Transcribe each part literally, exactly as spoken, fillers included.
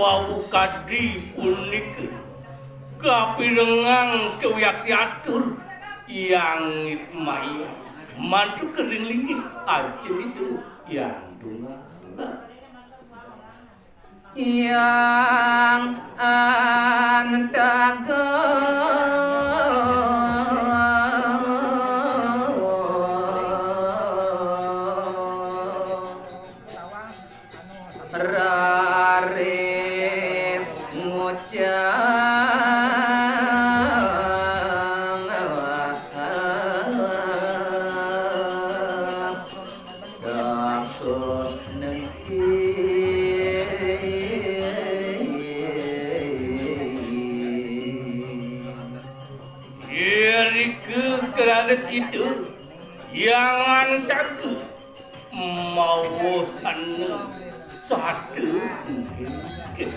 Wau kadi punika kapirengang kawiakti atur Hyang Ismail mantuk ring linggih ajeng Ida Hyang Tunggal. Hyang Antaga. Raris ngucap sapuniki. Irika keraris itu, Hyang Antaga mawacana satu mungkin.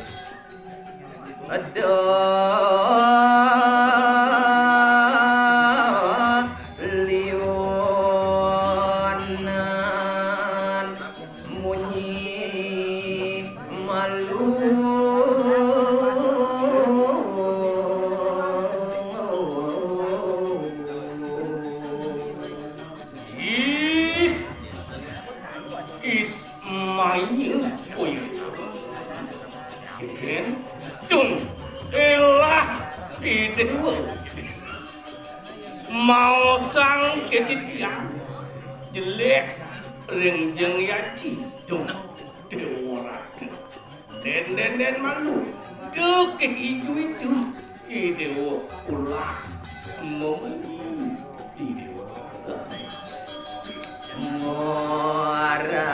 Ada liwanan munyi malu. Ih, Ismail, oi. Kén, tung, elah, Idewa. Maosang ké titiang, jelék, ring jeng yaji, tung, Déwa Ratu. Dén, dén, dén malu. Duh, ké ijo-ijo. Idewa ulah. Memu. Idewa. Ngora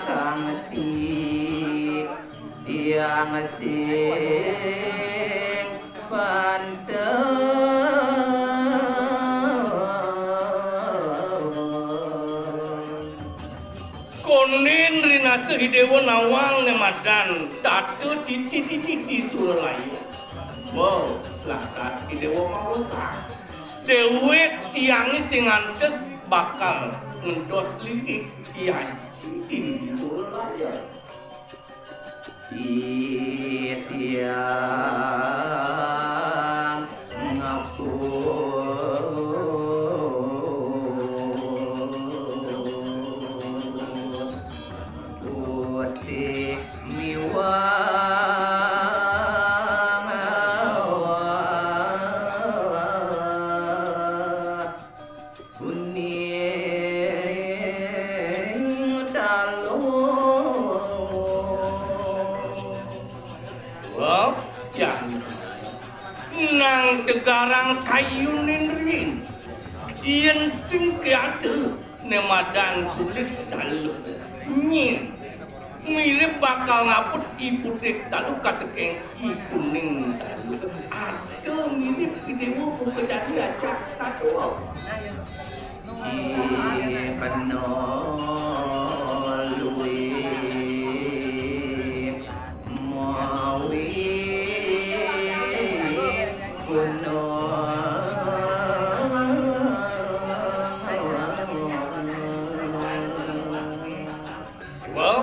kang ti tiang sing panteng. Kondén rinasa Idewa nawang né madan tata titi-titi di Suralaya. Wow, lantas Idewa maosang. Déwék tiangé sing ngantos bakal ngentos linggih yaji di Suralaya. Titiang ngapun putih miwah kuning talu. Wah, jani nang tegarang kayunin riin. Yén sing kéto né madan kulit talu. Nyén. Mirib bakal ngaput i putih talu katekeng i kuning talu. Ada mirib Idewa buka dadi ajak tatua. Cih peno luwih mawi gunung. Wah,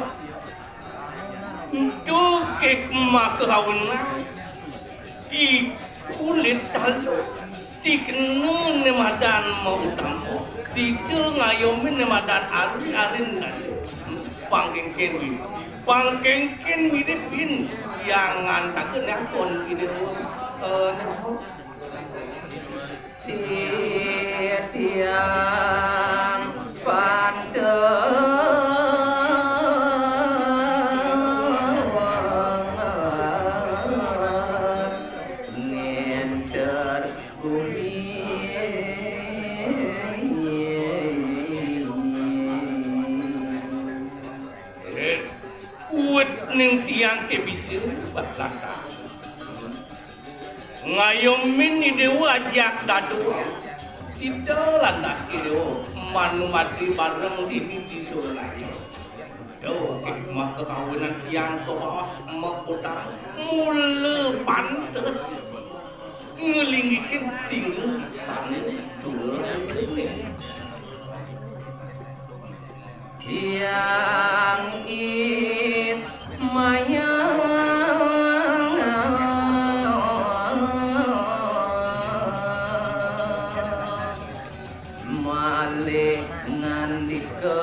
ento ké makahawinang. I kulit talu. Tikna né madan mautama. Sida ngayomin né madan ari-arin talu. Pangkéngkén win. Pangkéngkén mirib win. Hyang Antaga né akon kini. Eh, Titiang panteng ngenter bumi. Eh, uut ning tiang ké bisa, lantas. Ngayomin Idewa ajak dadua. Sida lantas Idewa manumadi bareng dini di Suralaya. Duh, hikmah kekawinan tiang kabaos makotaran. Mula pantes nglinggihin singgasana Suralaya. Tiang Ngandika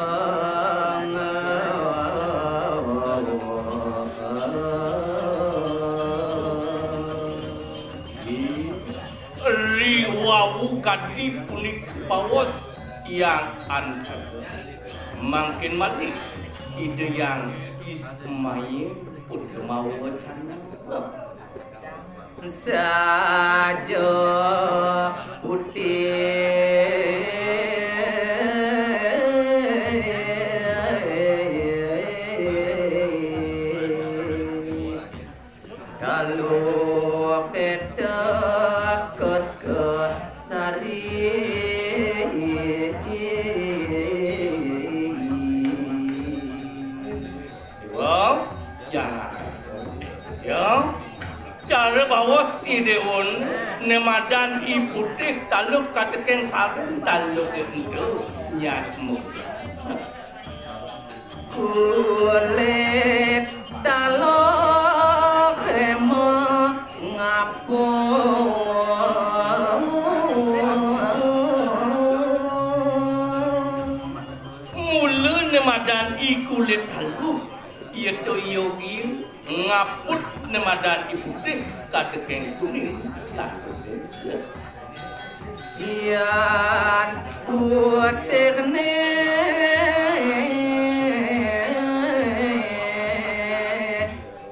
riwau kadi punika baos Hyang Antaga. Mangkin malih Ida Hyang Ismail pun mawacana. Saja putih taluh ketekut ke sari. Wau, jangan. Ya. Cara baos Idéwa né madan I Putih taluh ka tekén sareng taluh ento nyat muka. Kulit taluh éma ngapung. Mula né madan I Kulit Taluh, ya to yogi ngaput né madan I Putih ka tekén kuning. Yan putih né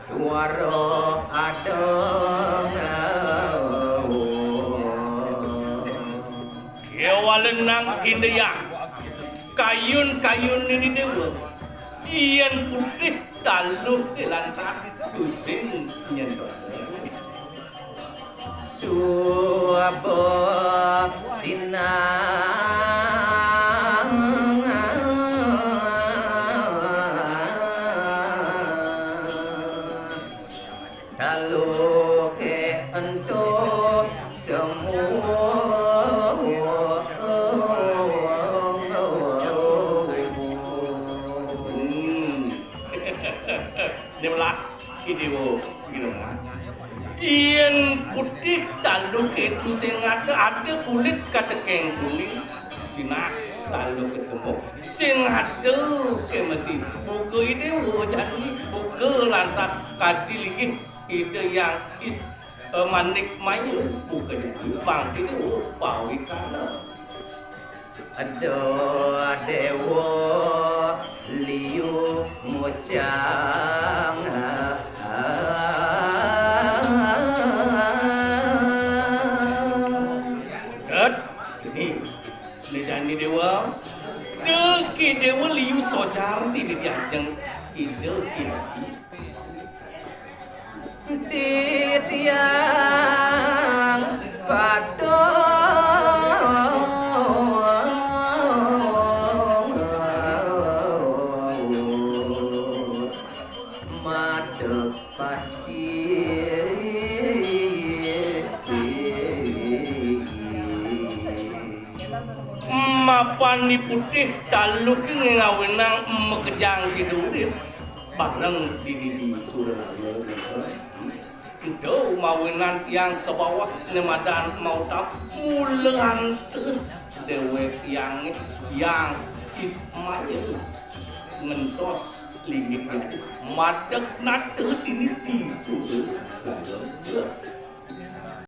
tuara adeng. Kéwala nang Ida Hyang kayun-kayun nini déwa. Yén putih taluh ké lantas tusing nyentok. Suba sinah taluh ké ento semua. Hmm. Né melah Idéwa, Idéwa. Yén putih taluh ké tusing ada, ada kulit ka tekén kuning, sinah taluh ké semuk, sing ada ké masi. Buka Idéwa jani, buka lantas kadi linggih Ida Hyang Is-, eh, Manik Maya, buka jani, bangkit Idéwa pawikana. Ada déwa liu mucang. Dét, ini, né jani déwa, dé ké déwa liu sojar di, di ajeng Ida Hyang Aji. Titiang patut madepati. Mapan I Putih taluh ké ngawinang makejang sida urip. Bareng di, di, di Suralaya. Ento mawinan tiang kabaos né madan mautama mula antus déwék tiangé Hyang Ismail ngentos linggih madeg nata dini di Suralaya.